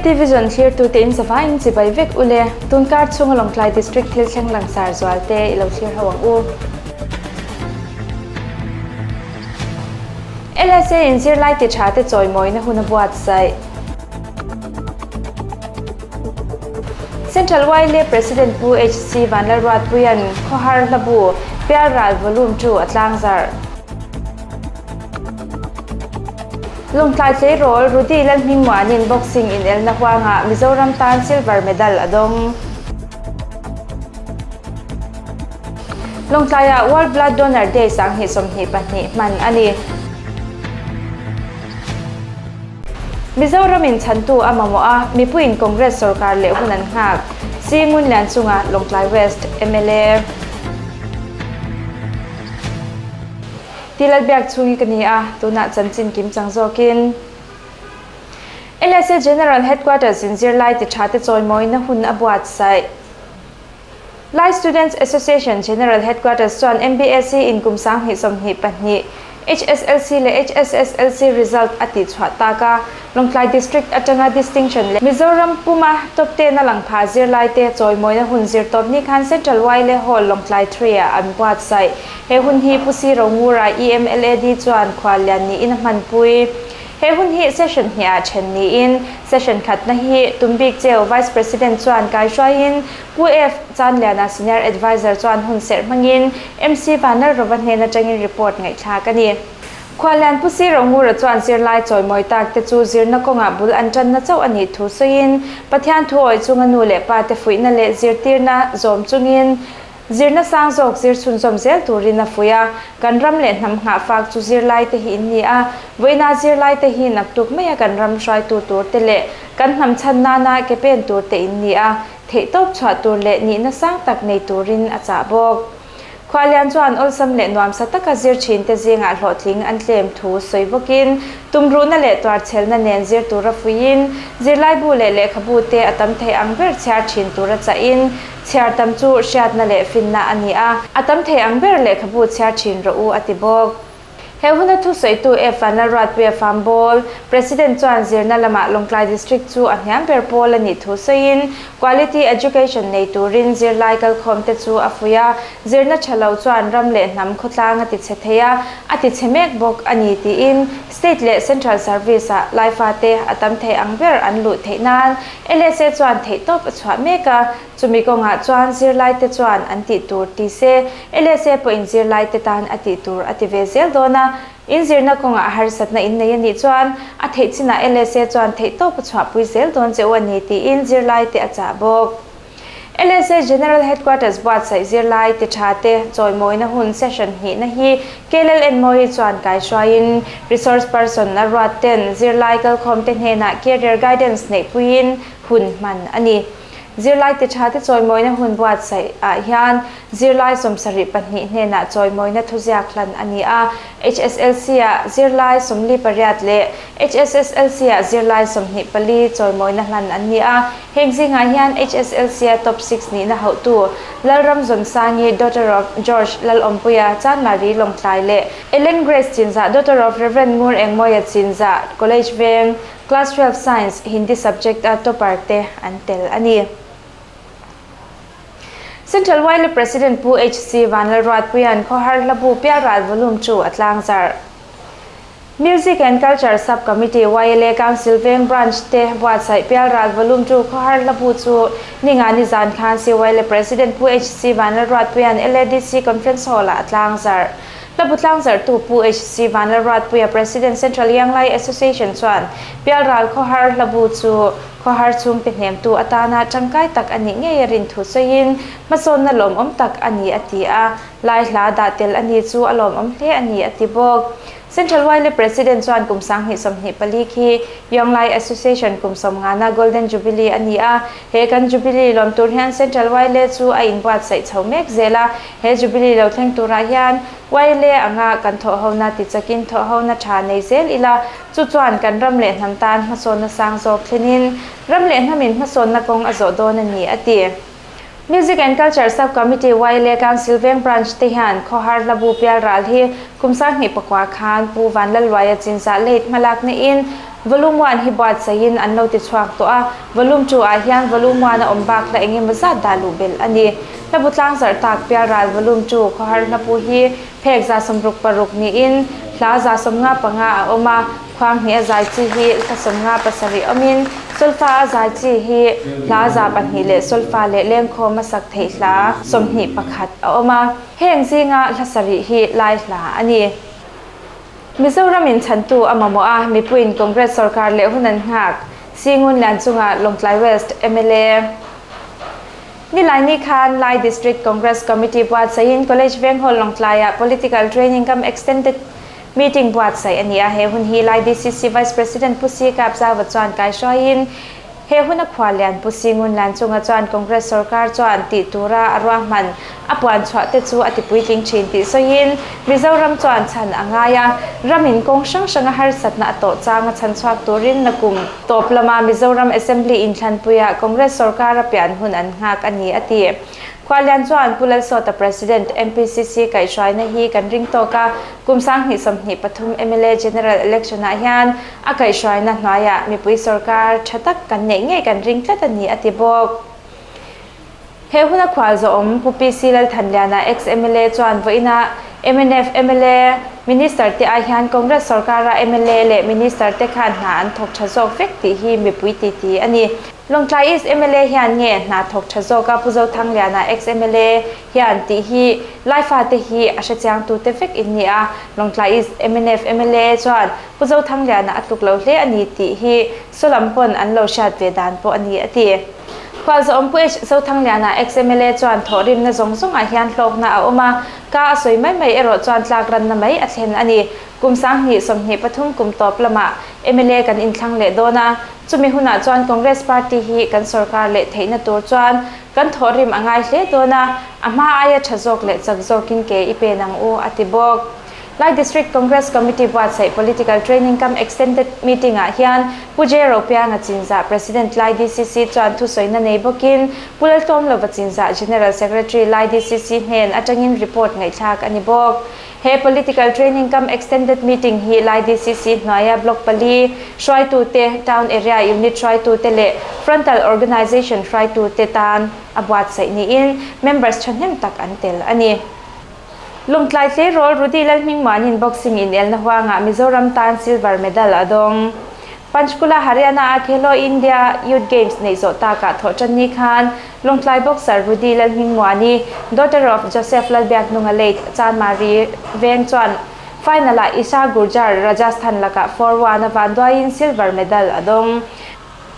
KT Vision thlirtute in zavaiin chibai vek ule, tunkar chhunga Lawngtlai District thil thleng langsar zualte i lo thlir ho ang u. LSA in zirlai ti tha te chawimawina hun a buatsaih. Central YLA President Pu HC Vanlalruatpuia'n Khawhar Hlabu, Pialral Volume ii a tlangzarh. Lawngtlai tleirawl Rudy Lalhmingmuanin boxing inelna huangah Mizoram tan silver medal a dawng. Lawngtlaiah World Blood Donor Day 2022 hman a ni. Mizoramin chhantu a mamawh a, mipuiin Congress sorkar leh hun an nghak. Si Ngunlian chunga Lawngtlai West mla. Ti Lalbiak chhungi ka ni a, tunah chanchin kim chang zawkin. LSA General Headquarters in zirlai ti tha te chawimawina hun a buatsaih. Lai Students Association General Headquarters chuan MBSE in kum 2022 HSLC leh HSSLC result a tihchhuah tak a, Lawngtlai District atanga distinction leh Mizoram puma top ten a lang pha zirlaite chawimawina hun zirtawp ni khan Central YLA Hall Lawngtlai Three ah an buatsaih. He hun hi Pu Si Rongura EMLAD chuan khuallian niin a hmanpui. He hun hi session hniah then niin session khatna hi Tumbik Cheu Vice President chuan kaihruaiin Pu F. Chanliana Senior Adviser chuan hun serh hmangin MC Vanlalrova hnen atangin report ngaihthlak a ni. Khuallian Pu Si Rongura chuan zirlai chawimawi tak te chu zirna kawngah bul an tanna chauh a nih thu sawiin Pathian thuawih chunga nu leh pa te fuihna leh zirtirna zawm chungin Zirna sang zawk zir chhunzawm zel turin a fuih a, kan ram leh hnam nghah fak chu zirlaite hi in ni a, vawiina zirlaite hi naktuk maia kan ram hruaitu tur te leh kan hnam chhan nana ke pen tur te in ni a, theihtawp chhuah tur leh nihna sang tak nei turin a chah bawk. Khuallian chuan awlsam leh nuamsa taka zir thin te zingah hlawhtling an tlem thu sawi bawkin, tumruhna leh tuarchhelna nen zir tura fuihin, zirlaibu leh lehkhabu te a tam thei ang ber chhiar thin tura chahin, Chhiar tam chu hriatna leh finna a ni a, a tam thei ang ber lehkhabu chhiar thin rawh u, a ti bawk. He huna thusawitu F. Vanlalruatpuia Fambawl, President chuan zirna lamah Lawngtlai District chu a hniam ber pawl a nih thu sawiin, Quality Education nei turin zirlai kalkhawmte chu a fuih a, zirna tha lo chuan ram leh hnam khawtlang a tichhe thei a, a tichhe mek bawk a ni tiin State leh Central Service-ah Laifate a tam thei ang ber an luh theih nan LSA chuan theihtawp a chhuah mek a, chumi kawngah chuan zirlaite chuan an tih tur ti se, LSA pawhin zirlaite tan a tih tur a ti ve zel dawn a, in zirna kawngah harsatna in nei a nih chuan a theih chinah LSA chuan theihtawp a chhuahpui zel dawn che u a ni tiin zirlaite a chah bawk. LSA General Headquarters buatsaih zirlai ti tha te chawimawina hun session hnihna hi KLLN Mawi chuan kaihruaiin resource person a ruat ten zirlai kalkhawmte hnenah career guidance neihpuiin hun hman a ni. Zirlai ti tha te chawimawina hun buatsaih ah hian zirlai 74 hnenah chawimawina thuziak hlan a ni a, HSLC ah zirlai 48 leh HSSLC ah zirlai 24 chawimawina hlan an ni a. Heng zingah hian HSLC-a top six nihna hauhtu Lalram Zawnsangi, daughter of George Lalawmpuia, Chanmari Lawngtlai leh Ellen Grace Chinzah, daughter of Rev. Ngur Engmawia Chinzah, College Veng, Class 12 Science, Hindi subject-a topper te an tel a ni. Central YLA President Pu HC Vanlalruatpuia'n Khawhar Hlabu Pialral Volume ii a tlangzarh. Music and Culture Sub Committee YLA Council Veng Branch te buatsaih Pialral Volume ii Khawhar Hlabu chu ninga ni zan khan CYLA President Pu HC Vanlalruatpuia'n LADC Conference Hall ah a tlangzarh. Hlabu tlangzarhtu Pu HC Vanlalruatpuia President Central Young Lai Association chuan Pialral Khawhar Hlabu chu khawhar chhungte hnemtu atana tangkai tak a nih ngei a rin thu sawiin hmasawnna lawmawm tak a ni a ti a, Lai hla dah tel a ni chu a lawmawm hle a ni a ti bawk. Central YLA President chuan kum 2024 khi Young Lai Association kum 50na Golden Jubilee a ni a, he kan Jubilee lawm tur hian Central YLA chu a inbuatsaih chho mek zel a, he Jubilee lo thleng turah hian YLA anga kan thawhhona ti chakin thawhhona tha nei zel ila, chu chuan kan ram leh hnam tan hmasawnna sang zawk thlenin ram leh hnamin hmasawnna kawng a zawh dawn a ni a ti. Music and Culture Sub Committee YLA Council Veng Branch te hian Khawhar Hlabu Pialral hi kum 2009 khan Pu Vanlalluaia Chinzah late hmalak neiin Volume one hi buatsaihin an lo ti chhuak tawh a, Volume two ah hian Volume one a awm bak hla eng emaw zat dah luh belh a ni. Hlabu tlang zarh tak Pialral Volume two khawhar hlapu hi phek 66 niin hla 75 a awm a, khuang hnih a zai chi hi hla 57 awmin solfa a zai chi hi hla 200 leh solfa leh lengkhawm a sak theih hla 21 a awm a, heng zinga hla sarih hi lai hla a ni. Mizoram in chhantu a mamawh a, mipuiin Congress sorkar leh hun an nghak, Singun lian chunga Lawngtlai West mla Nilaini khan Lai District Congress Committee buatsaihin College Veng Hall Lawngtlaiah Political Training cum Extended Meeting buatsaih a ni a, he hun hi Lai DCC Vice President Pu Si Kap Zauva chuan kaihruaiin He huna khuallian Pu Singun Lanchunga chuan Congress sorkar chuan tih tura a ruahman a puan chhuah te chu a ti puitling thin tih sawiin Mizoram chuan chhan a ngai a, ramin kawng hrang hranga harsatna a tawh changa chhan chhuak turin nakum tawp lama Mizoram Assembly inthlanpuiah Congress sorkar a pian hun an nghak a ni a ti. Khuallian chuan Pu Lalsawta President MPCC kaihhruaina hi kan ring tawk a, kum 2023 mla General Election ah hian A kaihhruaina hnuaiah mipui sorkar tha tak kan neih ngei kan ring tlat a ni, a ti bawk. He huna khual zawhawm Pu PC Lalthanliana ex-MLA chuan vawiinah mnf mla Minister te ai hian Congress sorkara mla leh Minister te khan hna an thawk tha zawk vek tih hi mipui titi a ni. Lawngtlai East mla hian nge hna thawk tha zawk a Pu Zothangliana ex-MLA hian tih hi Laifa te hi a hrechiangtute vek in ni a, Lawngtlai East mnf mla chuan Pu Zothangliana a tluk lo hle a ni tih hi Sawlam pawn an lo hriat ve dan pawh a ni a ti. Khualzawm Pu H. Zothangliana ex-MLA chuan thawhrimna zawng zawngah hian hlawkna a awm a, ka a sawi mai mai erawh chuan tlak ranna mai a thlen a ni. Kum 2023 kum tawp lamah mla kan inthlang leh dawn a, chumi hunah chuan Congress party hi kan sorkar leh theihna tur chuan kan thawhrim a ngai hle dawn a, a hma aia tha zawk leh chak zawkin ke i pen ang u a ti bawk. Lai District Congress Committee buatsaih Political Training cum Extended Meeting ah hian Pu J. Ropianga Chinzah President Lai DCC chuan thusawina nei bawkin Pu Laltlawmlova Chinzah General Secretary Lai DCC hnen atangin report ngaihthlak a ni bawk. He Political Training cum Extended Meeting hi Lai DCC hnuaia Block pali hruaitute, Town Area Unit hruaitute leh Frontal Organization hruaitute tan a buatsaih niin members thahnem tak an tel a ni. Lawngtlai tleirawl Rudy Lalhmingmuanin boxing inelna huangah Mizoram tan silver medal a dawng. Panchkula Haryana a Khelo India Youth Games neih zawh takah thawhtanni khan Lawngtlai boxer Rudy Lalhmingmuani, daughter of Joseph Lalbiaknunga late Chanmari veng chuan final-ah Isha Gurjar Rajasthan lakah 4-1 a vanduaiin silver medal a dawng.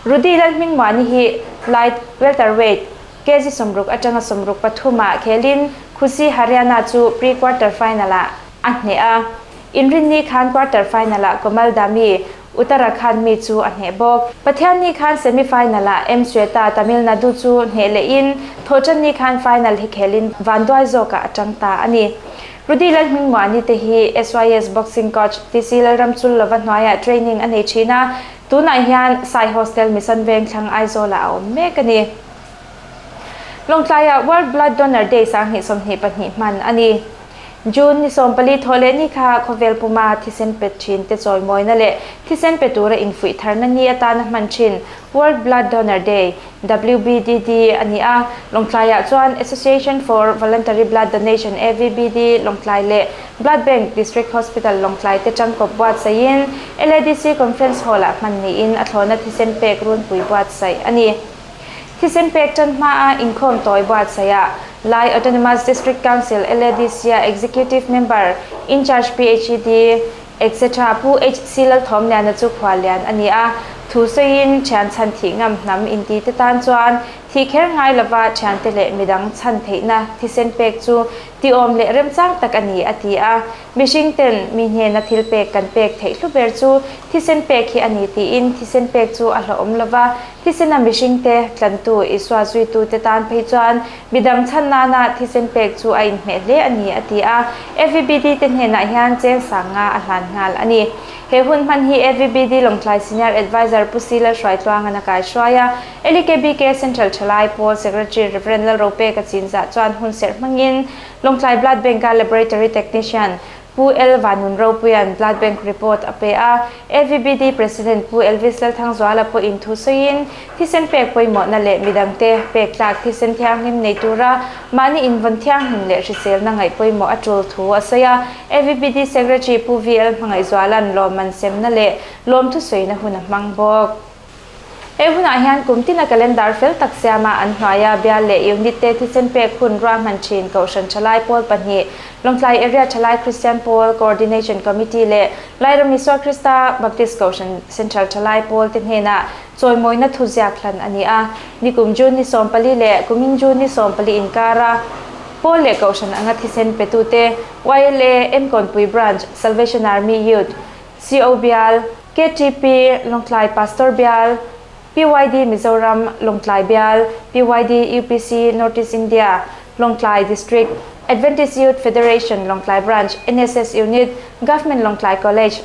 Rudy Lalhmingmuani hi light welterweight Kg 60 atanga 63 ah khelin Khushi Haryana chu pre-quarter final ah a hneh a. Inrinni khan quarter final ah Komal Dhami, Uttarakhand mi chu a hneh bawk. Pathianni khan semi final ah M Sweta, Tamil Nadu chu hneh lehin Thawhtanni khan final hi khelin vanduai zawkah a tang ta a ni. Rudy Lalhmingmuani te hi SYS Boxing Coach TC Lalramchullova hnuaiah training a nei thin a, tunah hian Sai Hostel Mission Vengthlang Aizawlah a awm mek a ni. Lawngtlaiah World Blood Donor Day 2022 hman a ni. June ni 14 thawh leh ni kha khawvel puma thisen pe thin te chawimawina leh thisen pe tura infuih tharna ni atana hman thin World Blood Donor Day, WBDD, a ni a. Lawngtlaiah chuan Association for Voluntary Blood Donation, AVBD, Lawngtlai leh Blood Bank District Hospital Lawngtlai te tangkawp buatsaihin LADC Conference Hall-ah hman niin a thlawhna thisen pek runpui buatsaih a ni. Thisen pek tan hmaa inkhawm tawi buatsaihah Lai Autonomous District Council, LADC-a Executive Member, In-charge PHED, etc. Pu HC Lalthawmliana chu khuallian a ni a. Thu sawiin thian chhan thih ngam hnam inti te tan chuan thih kher ngai lova thiante leh midang chhan theihna thisen pek chu tiawm leh remchang tak a ni, a ti a. Mihring ten mi hnena thil pek kan pek theih hlu ber chu thisen pek hi a ni tiin thisen pek chu a hlauhawm lova, Thisena mihringte tlantu Isua zuitute tan phei chuan midang chhan nana thisen pek chu a inhmeh hle a ni, a ti a. AVBD te hnenah hian cheng sanga a hlan nghal a ni. He hun hman hi AVBD Lawngtlai Senior Adviser Pu Si Lalhruaitluangan a kaihruai a. LEKBK Central Thalai Pawl Secretary Rev. Lalropeka Chinzah chuan hun serh hmangin Lawngtlai Blood Bank-a Laboratory Technician. Pu L Vanun Ropuia'n Blood Bank report a pe a, AVBD President Pu Elvis Lalthangzuala pawhin thu sawiin, thisen pek pawimawhna leh midangte pek tlak thisen thianghlim nei tura mahni invawn thianghlim leh hriselna ngaih pawimawh a tul thu a sawi a. AVBD Secretary Pu VL Hmangaihzuala'n lawmman semna leh lawmthu sawina hun a hmang bawk. He hunah hian kum tina calendar fel tak siama an hnuaia bial leh unit te thisen pek hun ruahman thin Kohhran Thalai Pawl pahnih, Lawngtlai Area Thalai Kristian Pawl Coordination Committee leh Lairam Isua Krista Baptist Kohhran Central Thalai Pawl te hnenah chawimawina thuziak hlan a ni a. Nikum June ni 14 leh kumin June ni 14 inkara Pawl leh Kohhran anga thisen petute YLA, Mkawnpui Branch, Salvation Army Youth, CO Bial, KTP, Lawngtlai Pastor Bial, PYD Mizoram, Lawngtlai Bial, PYD UPC North East India, Lawngtlai District, Adventist Youth Federation Lawngtlai Branch, NSS Unit, Government Lawngtlai College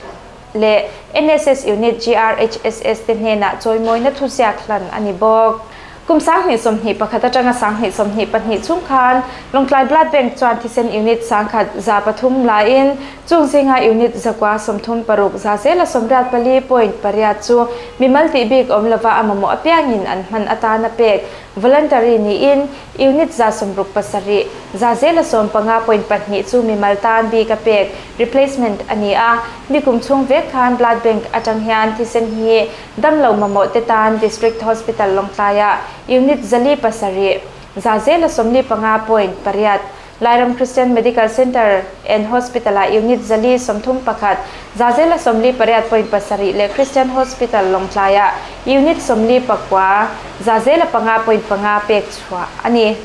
leh NSS Unit GRHSS te hnenah chawimawina thuziak hlan a ni bawk. Kum 2021 atanga 2022 chhung khan Lawngtlai Blood Bank chuan thisen unit 1103 laiin chung zinga unit 936 zazela 84.8 chu mimal tih bik awm lova a mamawh apiangin an hman atana pek voluntary niin unit 67 zazela 15.2 chu mimal tan bik a pek replacement a ni a. Nikum chhung vek khan Blood Bank atang hian thisen hi damlo mamawh te tan District Hospital Lawngtlaia unit 407 zazela 45.8, Lairam Christian Medical Center and Hospital-a unit 431 zazela 48.7 leh Christian Hospital Lawngtlaia unit 49 zazela 5.5 pek chhuah a ni.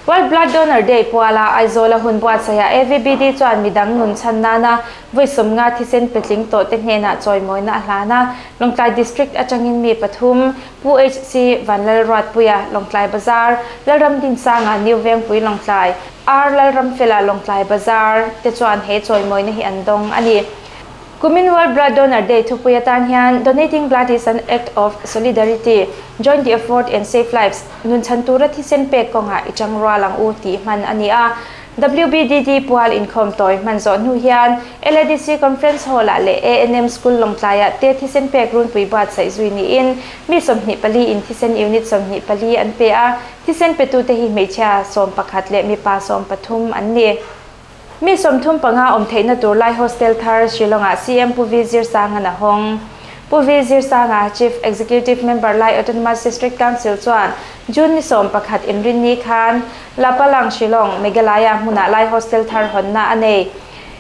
World Blood Donor Day puala Aizawl a hun buatsaihah AVBD chuan midang nun chhan nana vawi 50 thisen petling tawh te hnenah chawimawina a hlan a. Lawngtlai District atangin mi pathum, Pu HC Vanlalruatpuia, Lawngtlai Bazar, Lalram Dinsanga, New Vengpui Lawngtlai, R Lalramfela, Lawngtlai Bazar te chuan he chawimawina hi an dawng a ni. Kumin World Blood Donor Day thupui atan hian Donating Blood is an Act of Solidarity, Join the Effort and Save Lives, Nun chhan tura thisen pek kawngah i chang rual ang u tih hman a ni a. WBDD pual inkhawm tawi hman zawh hnu hian LADC Conference Hall-ah leh ANM School Lawngtlaiah te thisen pek runpui buatsaih zui niin mi 24 in thisen unit 24 an pe a, thisen petute hi hmeichhia 11 leh mipa 13 an ni. Mi 35 awm theihna tur lai hostel thar Shillong-ah CM Pu V Zirsanga'n a hawng. Pu V Zirsanga, Chief Executive Member Lai Autonomous District Council chuan June ni 11 inrinni khan Lapalang, Shillong, Meghalaya hmunah Lai hostel thar hawnna a nei.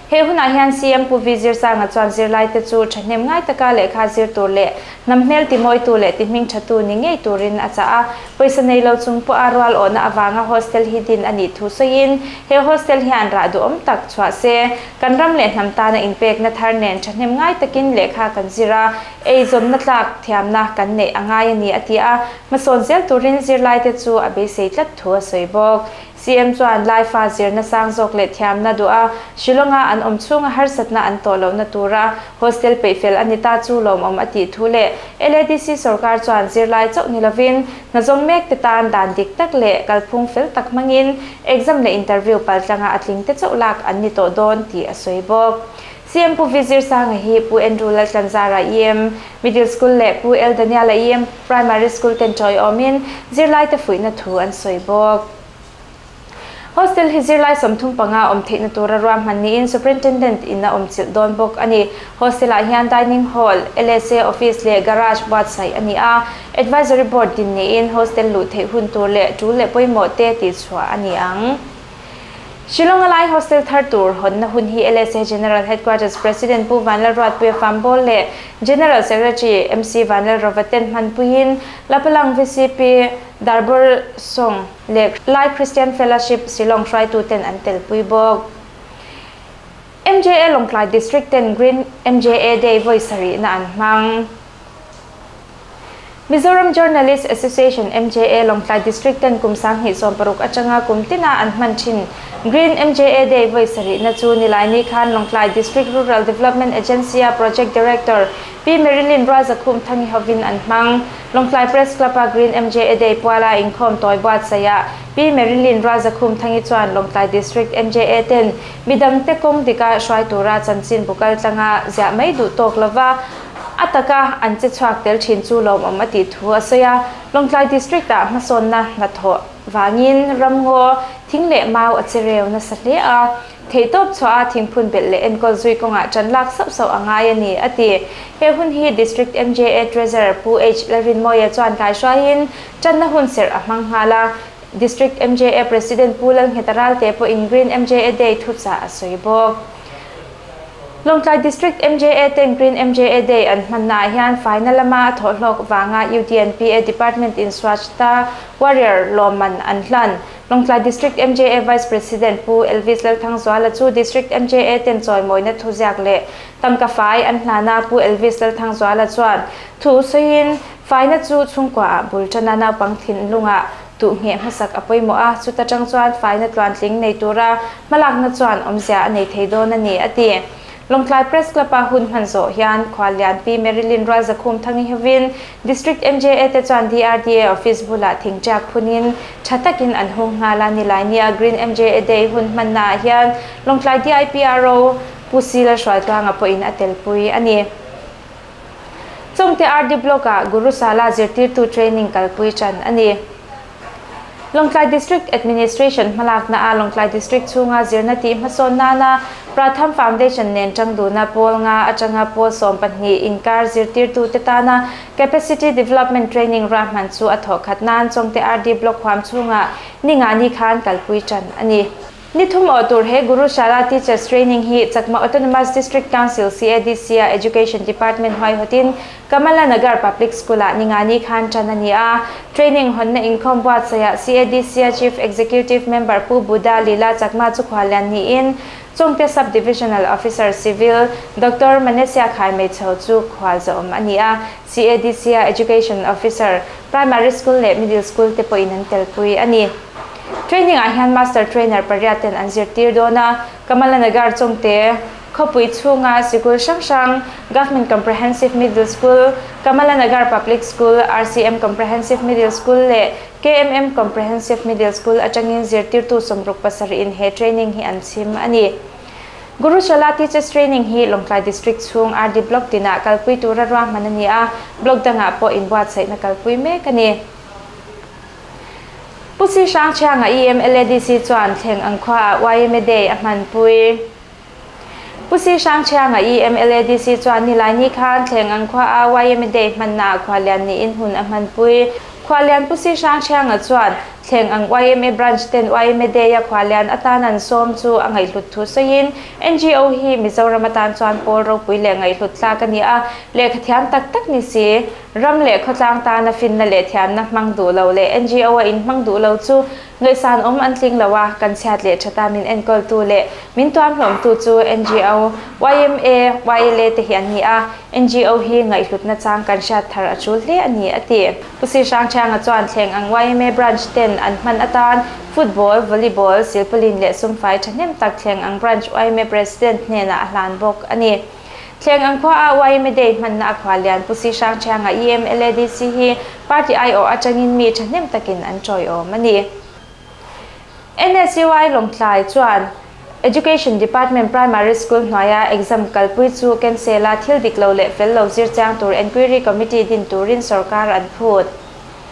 He hunah hian CM Pu V Zirsanga chuan zirlaite chu thahnem ngai taka lehkha zir tur leh hnam hmel timawitu leh tihming thatu ni ngei turin a chah a. Pawisa nei lo chung pawha rual awhna avanga hostel hi din a nih thu sawiin, he hostel hian rah duhawm tak chhuah se, kan ram leh hnam tana inpekna thar nen thahnem ngai takin lehkha kan zir a, eizawnna tlak thiamna kan neih a ngai a ni a ti a, hmasawn zel turin zirlaite chu a beisei tlat thu a sawi bawk. CM chuan Laifa zirna sang zawk leh thiamna duh a, Shillong-a an awm chhunga harsatna an tawh lohna tura hostel peihfel a ni ta chu lawmawm a tih thu leh LADC sorkar chuan zirlai chauh ni lovin hnazawng mek te tan dan dik tak leh kalphung fel tak hmangin exam leh interview paltlanga a tling te chauh lak an ni tawh dawn tih a sawi bawk. CM Pu Vizir Sanga hi Pu Andrew Laltlanzara EM Middle School leh Pu L Daniela EM Primary School ten tawiawmin zirlaite fuihna thu an sawi bawk. Hostel hi zirlai 35 awm theihna tura ruahman niin Superintendent in a awm chilh dawn bawk a ni. Hostel-ah hian Dining Hall, LSA Office leh Garage buatsaih a ni a. Advisory Board din niin hostel luh theih hun tur leh tul leh pawimawh te tihchhuah a ni ang. Shillong a Lai Hostel thar tur hawnna hun hi LSA General Headquarters President Pu Vanlalruatpuia Fambawl leh General Secretary MC Vanlalrova ten hmanpuiin Lapalang VCP Darbor Song leh Lai Christian Fellowship Shillong hruaitu ten an telpui bawk. MJA Lawngtlai District ten Green MJA Day vawi sarihna an hmang. Mizoram Journalist Association, MJA, Lawngtlai District ten kum 2016 atanga kum tina an hman thin Green MJA Day vawi sarihna chu Nilaini khan Lawngtlai District Rural Development Agency-a Project Director Pi Marilyn Rualzakhum Thangi hovin an hmang. Lawngtlai Press Club-a Green MJA Day puala inkhawm tawi buatsaihah Pi Marilyn Rualzakhum Thangi chuan Lawngtlai District MJA ten midangte kawng dika hruai tura chanchin bu kaltlanga ziah mai duh tawk lova a taka an che chhuak tel thin chu lawmawm a tih thu a sawi a. Lawngtlai District-ah hmasawnna hnathawh vangin ramngaw thing leh mau a che reu nasa hle a, theihtawp chhuah a thingphun belh leh enkawl zui kawngah ṭan lak sauh sauh a ngai a ni, a ti. He hun hi District MJA Treasurer Pu H Lalrinmawia chuan kaihruaiin ṭanna hun serh a hmang nghal a. District MJA President Pu Lalngheta Ralte pawhin Green MJA Day thuchah a sawi bawk. Lawngtlai District MJA ten Green MJA Day an hmannaah hian faina lama a thawhhlawk vanga UDNPA Department in Swachhta Warrior lawmman an hlan. Lawngtlai District MJA Vice President Pu Elvis Lalthangzuala chu District MJA ten chawimawina thuziak leh tangka fai an hlan a, Pu Elvis Lalthangzuala chuan thu sawiin faina chu chhungkuaah bul tana naupang thinlungah Tuh ngheh hmasak a pawimawh a, chuta tang chuan faina tluantling nei tura hmalakna chuan awmzia a nei thei dawn a ni, a ti. Lawngtlai Press Club-a hun hman zawh hian Khuallian Pi Marilyn Rualzakhum Thangi hovin District MJA te chuan DRDA Office bulah thingṭiak phunin tha takin an hung nghal a, Nilaini-a Green MJA Day hun hmannaah hian Lawngtlai DIPRO Pu Sila Hruaitluanga pawhin a telpui a ni. Chawngte RD Block-ah Gurusala zirtirtu training kalpui ṭan a ni. Lawngtlai District Administration hmalaknaah Lawngtlai District chhunga zirna tih hmasawn nana Pratham Foundation nen ṭang duhna pawl nga aṭanga pawl 12 inkar zirtirtute tana Capacity Development Training ruahman chu a thawhkhat nan Chawngte RD Block huam chhungah ni nga ni khan kalpui ṭan a ni. Ni thum awh tur he Gurushala Teachers Training hi Chakma Autonomous District Council, CADC, a Education Department huaihawtin Kamala Nagar Public School-ah Ningani khan ṭan a ni a. Training hawnna inkhawm buatsaihah CADC a Chief Executive Member Pu Buddha Lila Chakma chu khuallian niin Chawngte Sub-Divisional Officer, Civil, Doctor Manesia Khaimeichho chu khual zawhawm a ni a. CADC a Education Officer, Primary School leh Middle School te pawhin an telpui a ni. Training ah hian Master Trainer pariat ten an zirtir dawn a, Kamalanagar Chawngte khawpui chhunga sikul hrang hrang, Government Comprehensive Middle School, Kamalanagar Public School, RCM Comprehensive Middle School leh KMM Comprehensive Middle School atangin zirtirtu 67 in he training hi an chhim a ni. Gurushala Teachers Training hi Lawngtlai District chhung RD Block tinah kalpui tura ruahman a ni a, Block dangah pawh inbuatsaihna kalpui mek a ni. Pu Si Hrangchhianga EMLADC chuan thleng ang khuaah yma Day a hmanpui. Pu Si Hrangchhianga EMLADC chuan Nilaini khan thleng ang khuaah yma Day hmannaah khualian niin hun a hmanpui. Khualian Pu Si Hrangchhianga chuan thleng ang yma Branch ten yma Day-a khualian atan an sawm chu a ngaihhlut thu sawiin NGO hi Mizoram atan chuan pawl ropui leh ngaihhlut tlak a ni a, lehkhathiam tak tak ni si. Ram leh khawtlang tana finna leh thiamna hmang duh lo leh NGO a inhmang duh lo chu ngaihsan awm an tling lo a, kan chhiat leh thata min enkawltu leh min tuamhlawmtu chu NGO, yma, YLA te hi an ni a, NGO hi ngaihhlutna chang kan hriat thar a tul hle a ni, a ti. Pu Si Hrangthianga chuan thleng ang yma branch ten an hman atan football, volleyball, silpaulin leh sumfai thahnem tak thleng ang branch yma president hnenah a hlan bawk a ni. Thleng ang khua a yma Day hmanna a khua lian Pu Si Hrangchhianga EMLADC hi party aiawh atangin mi thahnem takin an tawiawm a ni. NSUI Lawngtlai chuan Education Department Primary School hnuaia exam kalpui chu cancel a thil dik lo leh fel lo zir chiang tur Enquiry Committee din turin sorkar an phut.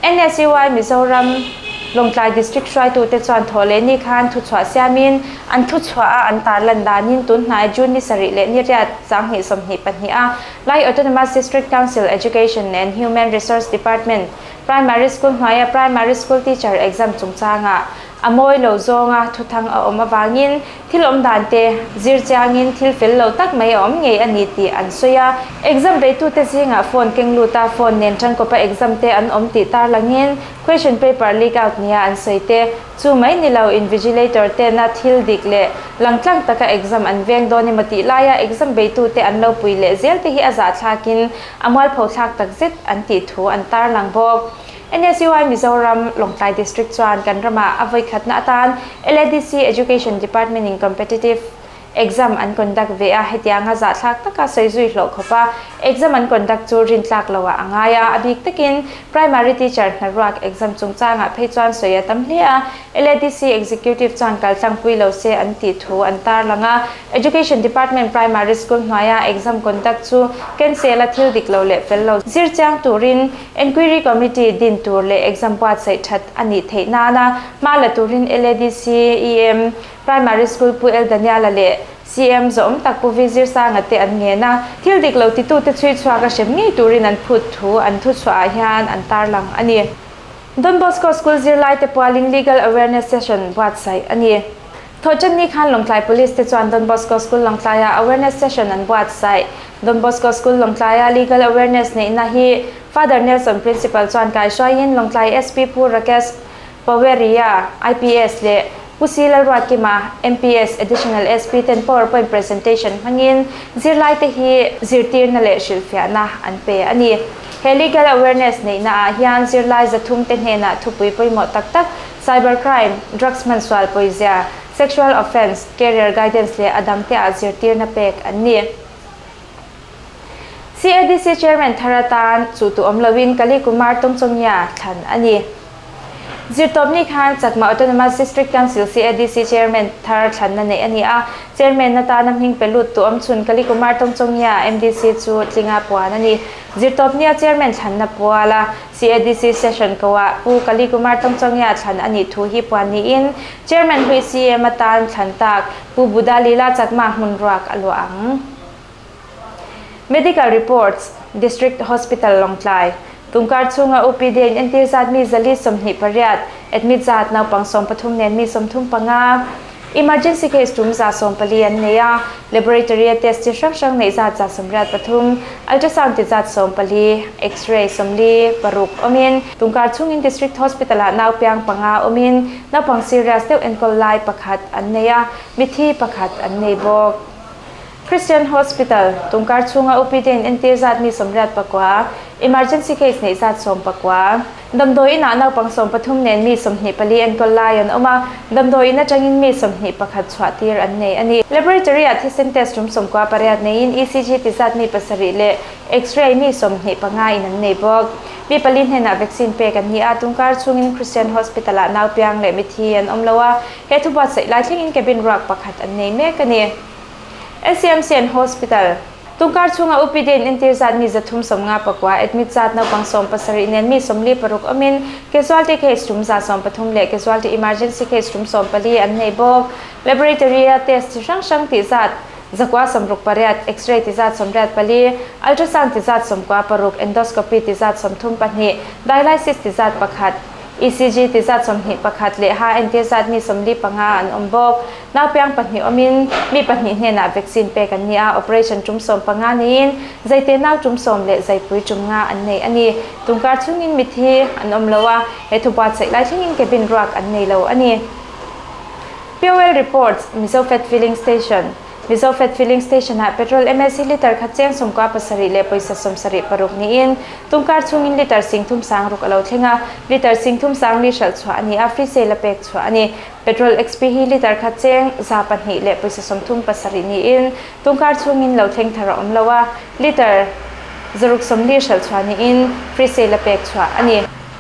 NSUI Mizoram Lawngtlai District hruaitute chuan thaw leh ni khan thuchhuah siamin an thuchhuah a an tarlan danin tun hnai June ni sarih leh ni riat 2022 a Lai Autonomous District Council Education and Human Resource Department Primary School hnuaia Primary School Teacher Exam chungchanga. A mawi lo zawnga thuthang a awm avangin thil awm dan te zir chiangin thil fel lo tak mai a awm ngei a ni tih an sawi a. Exam beitute zingah phone keng luta phone nen tangkawpa exam te an awm tih tarlangin question paper leak out nia an sawi te chu mai ni lo invigilator tena thil dik leh langtlang taka exam an veng dawn emaw tih laia exam beitute an lo pui leh zel te hi a zahthlakin a mualpho thlak takzet an tih thu an tarlang bawk. NSUI Mizoram, Lawngtlai District chuan kan ramah a vawikhatna atan LADC Education Department in Competitive Exam an conduct ve a, hetianga zahthlak taka sawi zui hlawh khawpa exam an conduct chu rintlak loah a ngai a, a bik takin Primary Teacher hnaruak exam chungchangah phei chuan sawi a tam hle a, LADC Executive chuan kaltlangpui lo se an tih thu an tarlang a, Education Department Primary School hnuaia exam conduct chu cancel a thil dik lo leh fel lo zir chiang turin Enquiry Committee din tur leh exam buatsaih that a nih theih nana hma la turin LADC EM Primary School Pu El Daniela leh CM zawhawm tak Pu V Zirsanga te an ngen a, thil dik lo titute chhui chhuak a hrem ngei turin an phut thu an thuchhuah ah hian an tarlang a ni. Don Bosco School zirlaite pualin Legal Awareness Session buatsaih a ni. Thawhṭanni khan Lawngtlai Police te chuan Don Bosco School Lawngtlaiah Awareness Session an buatsaih. Don Bosco School Lawngtlaia Legal Awareness neihna hi Father Nelson Principal chuan kaihruaiin Lawngtlai SP Pu Rakesh Paweria, IPS leh Pu Si Lalruatkima, MPS Additional SP ten PowerPoint presentation hmangin zirlaite hi zirtirna leh hrilhfiahna an pe a ni. He Legal Awareness neihna ah hian zirlai 300 te hnenah thupui pawimawh tak tak Cyber crime, drugs hmansual pawizia, sexual offence, career guidance leh a dangte ah zirtirna pek an ni. CADC Chairman thar atan chu tu awm loin Kali Kumar Tongchawngya thlan a ni. Zirtawpni khan Chakma Autonomous District Council, CADC, Chairman thar thlanna neih a ni a, Chairman atana hming pe lut tu awm chhun Kali Kumar Tongchawngya, MDC, chu tlinga puan a ni. Zirtawpnia Chairman thlanna puala CADC Session koah Pu Kali Kumar Tongchawngya thlan a nih thu hi puan niin Chairman hlui CM atan thlan tak Pu Buddha Lila Chakma hmun ruak a luah ang. Medical Reports, District Hospital Lawngtlai, Tungkar chhunga OPD in entir zat mi 428, admit zat naupang 13 nen mi 35, emergency case tum 140 an nei a, laboratory a test chi hrang hrang neih zat 183, ultrasound ti zat 14, x-ray 46 awmin, tungkar chhungin District Hospital ah naupiang panga awmin, naupang serious deuh enkawl lai pakhat an nei a, mithi pakhat an nei bawk. Christian Hospital, Tungkar chhunga OPD in entir zat mi 89, emergency case neih zat 19. Damdawi inah naupang 13 nen mi 24 enkawl lai an awm a, damdawi in atangin mi 21 chhuah tir an nei a ni. Laboratory ah thisen test tum 98 neiin ECG ti zat mi pasarih leh X-ray mi 25 in an nei bawk. Mi pali hnenah vaccine pek an ni a, tungkar chhungin Christian Hospital ah naupiang leh mithi an awm lo a, he thu buatsaih lai thlengin cabin ruak pakhat an nei mek a ni. LCMC and Hospital, Tungkar chhunga OPD in entir zat mi 359, admit zat naupang 17 nen mi 46 awmin casualty case tum 130 leh casualty emergency case tum 14 an nei bawk. Laboratory a test chi hrang hrang tih zat 968, X-ray ti zat 84, ultrasound ti zat 96, endoscopy ti zat 32, dialysis ti zat pakhat, ECG ti zat 21 leh ha entir zat mi 45 an awm bawk. Naupiang pahnih awmin mi pahnih hnenah vaccine pek an ni a, operation tum 15 niin zaite nau tum 10 leh zaipui tum nga an nei a ni. Tungkar chhungin mithi an awm lo a, he thu buatsaih lai thlengin cabin ruak an nei lo a ni. POL Reports, Mizofed Filling Station, Mizofed Filling Station ah petrol MSC liter khat cheng 97 leh pawisa 76 niin tungkar chhungin liter 36 a lo thleng a, liter 34 hralh chhuah a ni a, free sale a pek chhuah a ni. Petrol XP hi liter khat cheng 200 leh pawisa 37 niin tungkar chhungin lo thleng thar a awm lo a, liter 640 hralh chhuah niin free sale a pek chhuah a ni.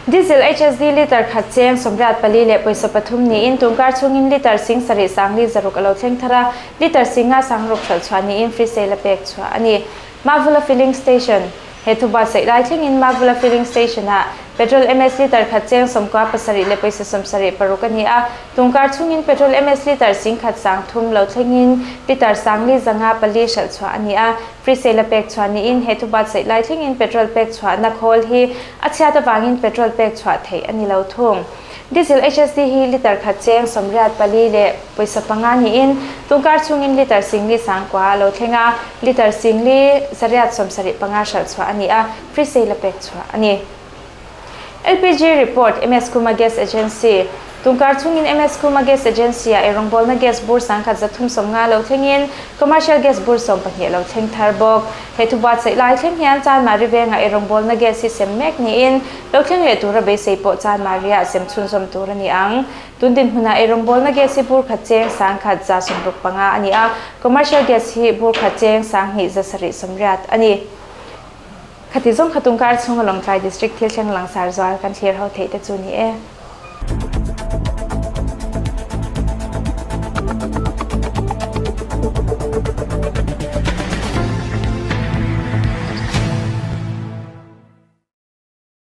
Diesel HSD liter khat cheng 84 leh pawisa pathum niin tungkar chhungin liter 76 a lo thleng thar a, liter 56 hralh chhuah niin free sale a pek chhuah a ni. Mavula Filling Station, He thu buatsaih lai thlengin Mavula Filling Station ah petrol MS liter khat cheng 97 leh pawisa 76 a ni a, tungkar chhungin petrol MS liter 13 lo thlengin liter 454 hralh chhuah a ni a, free sale a pek chhuah niin he thu buatsaih lai thlengin petrol pek chhuahna khawl hi a chhiat avangin petrol pek chhuah theih a ni lo thung. Diesel HSD hi litre khat cheng 84 leh pawisa panga niin tunkar chhungin litre 10,000 sangkua a lo thleng a, litre 10,875 hralh chhuah a ni a, free sale a pek chhuah a ni. LPG report, MS Khuma Gas Agency, Tunkar chhungin MS Khuma Gas Agency-ah eirawngbawlna gas bur 1350 lo thlengin commercial gas bur 12 lo thleng thar bawk. He thu buatsaih lai thleng hian Chanmari vengah eirawngbawlna gas hi sem mek niin lo thleng leh tura beisei pawh Chanmari-ah sem chhunzawm tur a ni ang. Tun dinhmunah eirawngbawlna gas hi bur khat cheng 1165 a ni a, commercial gas hi bur khat cheng 2680 a ni. Khati zawng kha tungkar chhunga Lawngtlai District thil thleng langsar zual kan thlir ho theih te chu ni e.